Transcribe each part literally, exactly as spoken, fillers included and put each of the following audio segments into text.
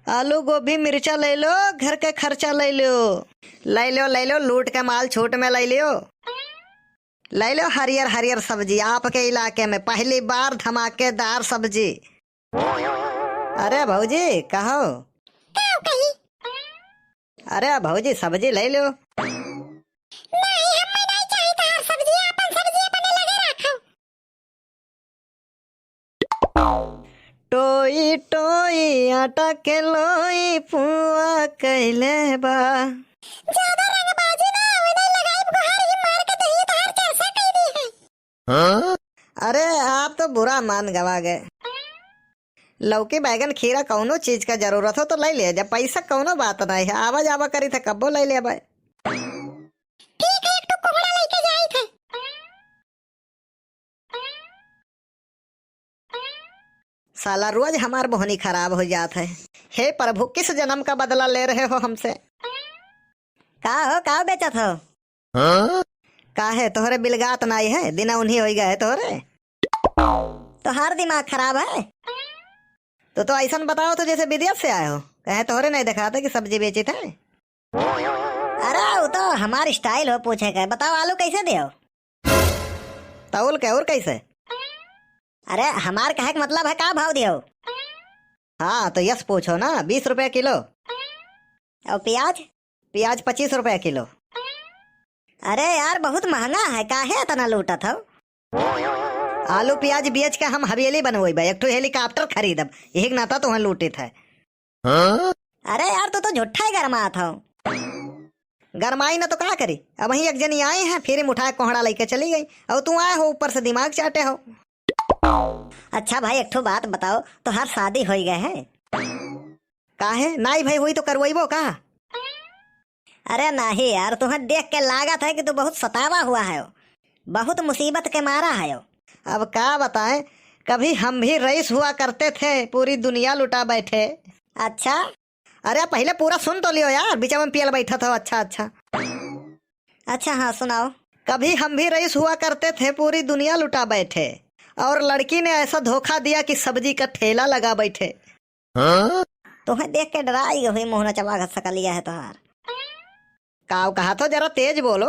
आलू, गोभी, मिर्चा लइ ल्यो, घर के खर्चा लइ ल्यो। लइ ल्यो, लइ ल्यो, लूट के माल छूट में लइ ल्यो। लइ ल्यो हरियर हरियर सब्जी, आपके इलाके में पहली बार धमाकेदार सब्जी। अरे भौजी, कहो। का कही? अरे भौजी, सब्जी लइ ल्यो। नहीं, हमें नहीं चाहिए तोहार सब्जी, आपन सब्जी अपने लगे रखो। टोई टोई आटा के लोई पुआ कइले बा। ज्यादा रंगबाजी ना, विनय लगाई गुहार ही मार के दहिए तोहार चर्चा कइ दी है। हाँ? अरे, आप तो बुरा मान गवा गए। लौकी, बैगन, खीरा कौनो चीज का जरूरत हो तो लइ ले, जब पैसा कौनो बात नहीं है, आवा जावा करी थे कब्बो लइ ले भाई। ठीक है, एक ठो कोहड़ा लेके जाई थे। साला रोज हमार मोहनी खराब हो जात है। हे प्रभु, किस जन्म का बदला ले रहे हो हमसे? का हो, का बेचत हो? हाँ? काहे, तोहरे बिलगात नाई है? दिना उन्हीं होई गए तोहरे। तोहार दिमाग खराब है? तो, तो ऐसन बताओ तो जैसे विदेश से आए हो। कहे तोहरे नहीं दिखाते कि सब्जी बेचित है। अरे, वो तो हमार style हो पूछे के। बताओ, आलू कैसे दियो? तौल के और कैसे? अरे, हमार कहे के मतलब है, का भाव दियो? हाँ, तो यस पूछो ना, बीस रुपया किलो। और प्याज? प्याज पच्चीस रुपया किलो। अरे यार, बहुत महंगा है, काहे इतना लूटत हो? आलू प्याज बेच के हम हवेली बनवेबे, एक ठो helicopter खरीदब, यही के नाता तोहन लूटित है। हाँ? अरे यार, तू तो झूठा ही गरमात हो। गरमाई न तो का करी, अबहीं एक जनी आई है, फिर उठा के कोहड़ा लेके चली गई, और तू आए हो ऊपर से दिमाग चाटे हो। अच्छा भाई, एक ठो बात बताओ, तोहार शादी होई गए है? काहे? नाई भाई, हुई तो करवइबो का? अरे नाही यार, तुहें देख के लागत है कि तू बहुत सतावा हुआ है, बहुत मुसीबत के मारा है। अब का बताएं, कभी हम भी रईस हुआ करते थे, पूरी दुनिया लुटा बैठे। अच्छा? अरे पहिले पूरा सुन तो लियो यार, बीच में पियल बैठत हो। अच्छा, अच्छा। अच्छा, हाँ, सुनाओ। कभी हम भी रईस हुआ करते थे, पूरी दुनिया लुटा बैठे, और लड़की ने ऐसा धोखा दिया कि सब्जी का ठेला लगा बैठे। हाँ? तोहें देख के डराई गई, मुँह नचवा घसकलिया है तोहार। काव कहा थो, जरा तेज बोलो।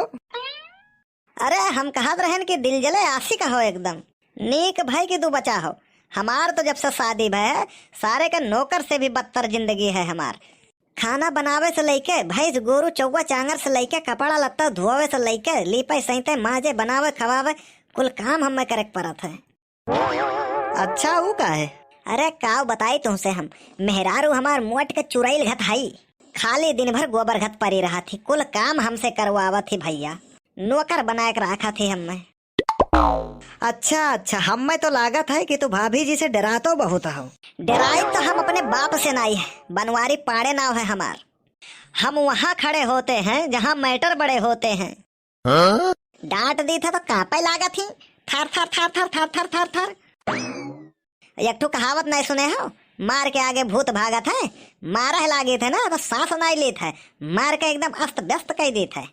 अरे, हम कहत रहन कि दिल जले आशिक हो एकदम। नीक भई कि तू बचा हो। हमार तो जब से शादी भय है, सारे के नौकर से भी बदतर जिंदगी है हमार। खाना बनावे से लइके, भैंस, गोरू, चौवा, चांगर से लइके, कपड़ा लत्ता धोवे से लइके, लीपे, सैंते, माजे, बनावे, खवावे, कुल काम हमें करे के परत है। अच्छा, ऊ का है? अरे, काव बताई तुमसे हम, मेहरारू हमार मोट के चुरैल घत हई, खाली दिन भर गोबर घत परी रहत ही, कुल काम हमसे करवावत ही भैया, नौकर बनाए के राखत ही हमें। अच्छा, अच्छा, हमें तो लागत है कि तू भाभी जी से डरातो बहुत हो। डराई तो हम अपने बाप से नाई है, बनवारी पाड़े नाव है हमार। हम वहाँ खड़े होते हैं जहाँ matter बड़े होते हैं। हाँ? डांट दी था तो कांपे लागत ही, थर थर थर थर थर थर थर थर। एक ठो कहावत नहीं सुने हो, मार के आगे भूत भागत है, मारह लागे थे ना तो सांस नहीं लेत है, मार के एकदम अस्त व्यस्त कर देत है।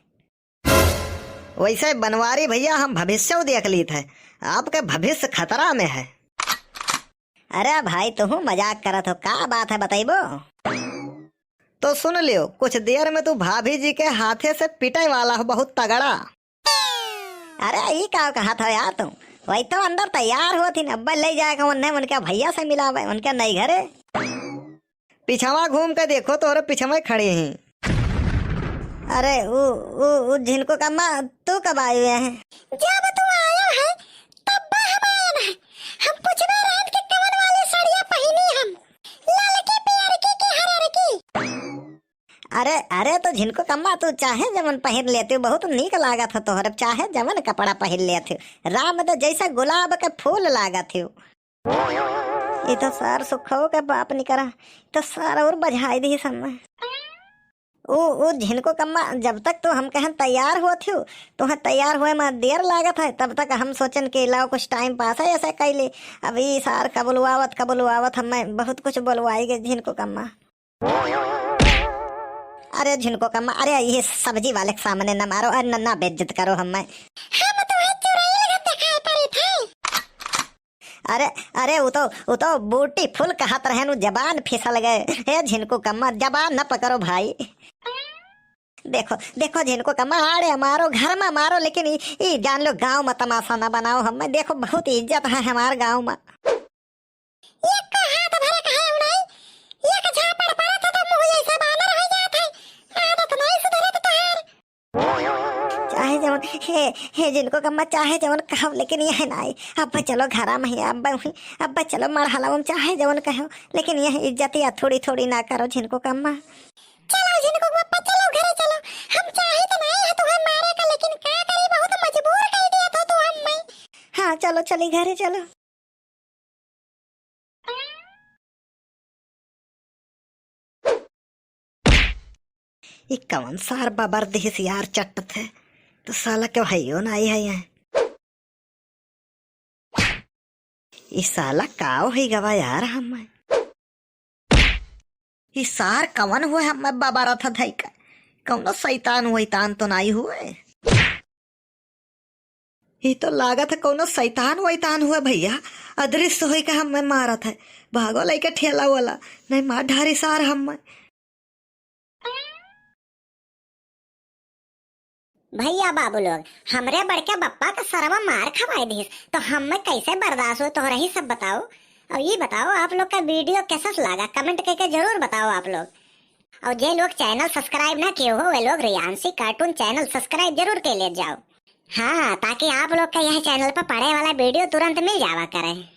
वैसे बनवारी भैया, हम भविष्य देख लीत है, आपके भविष्य खतरा में है। अरे भाई, तुहू मजाक करत हो, का बात है, बतैबो? तो सुन लियो, कुछ देर में तू भाभी जी के हाथे से पिटे वाला हो, बहुत तगड़ा। अरे, ई का कहत हो यार तू? वही तो अंदर तैयार होत ही, अब्बे ले जाए के उन्हें उनके भैया से मिलावे, उनके नई घरे। पिछवा घूम के देखो, तोहरे पिछवे खड़ी ही। अरे, उ, उ, उ झिनको कम्मा, तू कब आए हुए हैं? जब तू आया है, तब हम आए हैं। हम पूछबे रहन कि कवन वाली साड़िया पहिनी हम, ललकी, पियरकी कि हररकी? अरे, अरे, तो झिनको कम्मा, तू चाहे जवन पहिर लेते हो, बहुत नीक लागत हो तोहरे, चाहे जवन कपड़ा पहिर लेते हो। राम तो जैसा गुलाब के फूल लागत हो। ई तो सार सुखो के बाप निकरा, ई तो सार और बझाई दी सन। उ, उ झिनको कम्मा, जब तक तो हम कहन तैयार होत हो, तुहें तैयार हुए में देर लागत है, तब तक हम सोचन के लाओ कुछ time pass है ऐसे कैले। अब ई सार कबुलवावत, कबुलवावत हमें बहुत कुछ बोलवाई गए झिनको कम्मा। अरे झिनको कम्मा, अरे ये सब्जी वाले के सामने न मारो, अरे न, ना बेइज्जत करो हमें। हम तुहें चुड़ैल का दिखाई पड़ी थे। अरे, अरे, उ तो, उ तो ब्यूटीफुल कहत रहेन, उ जबान फिसल गए। हे झिनको कम्मा, जबान न पकड़ो भाई। देखो, देखो झिनको कम्मा, आड़े मारो, घर मा मारो, लेकिन ई, ई जान लो गाँव मा तमासा न बनाओ। हम्मे देखो बहुत इज्जत है हमार गाँव मा। एक का हाथ भरे कहे उनाई, एक झापड़ पड़त है तो मुँह जैसे बानर हो जात है। आदत नहीं सुधरत तोहार। चाहे जवन, हे, हे झिनको कम्मा, चाहे जवन कहब, लेकिन यह नाई। अब्बे चलो घरा मा ही, अब्बे हुई, अब्बे चलो मरहला मा, चाहे जवन कहो, लेकिन यह इज्जतिया थोड़ी थोड़ी ना करो झिनको कम्मा। चलो झिनको कम्मा, चलो घरे चलो। हम चाहे तो नाई है तुहे मारे का, लेकिन का करी, बहुत मजबूर कर दिया तो तू हम्मे। हाँ, चलो चली घरे चलो। ई कवन सार बबर देह से यार चट्टत है, तो साला के भाइयों ना आई है यहाँ। ई साला काव है गवा यार हम्मे। ई सार कवन हुए हम्मे बबरत है धई का, कौनो शैतान वैतान तो नाई हुए। ई तो लागत है कौनो शैतान वैतान हुए भैया, अदृश्य होई के हम्मे मारत है। भागो लइके ठेला वाला, नहीं मार ढारी सार हम्मे। भैया बाबू लोग, हमरे बड़के बप्पा का सरवा मार खवाए दिस, तो हम्मे कैसे बर्दाश्त हो, तोहरा ही सब बताओ। और ये बताओ, आप लोग का वीडियो कैसा लागा, कमेंट करके जरूर बताओ आप लोग। और जे लोग चैनल सब्सक्राइब ना किए हो, वे लोग रियांशी कार्टून चैनल सब्सक्राइब जरूर कर ले जाओ। हाँ, ताकि आप लोग का यह चैनल पर पड़े वाला वीडियो तुरंत मिल जावा करे।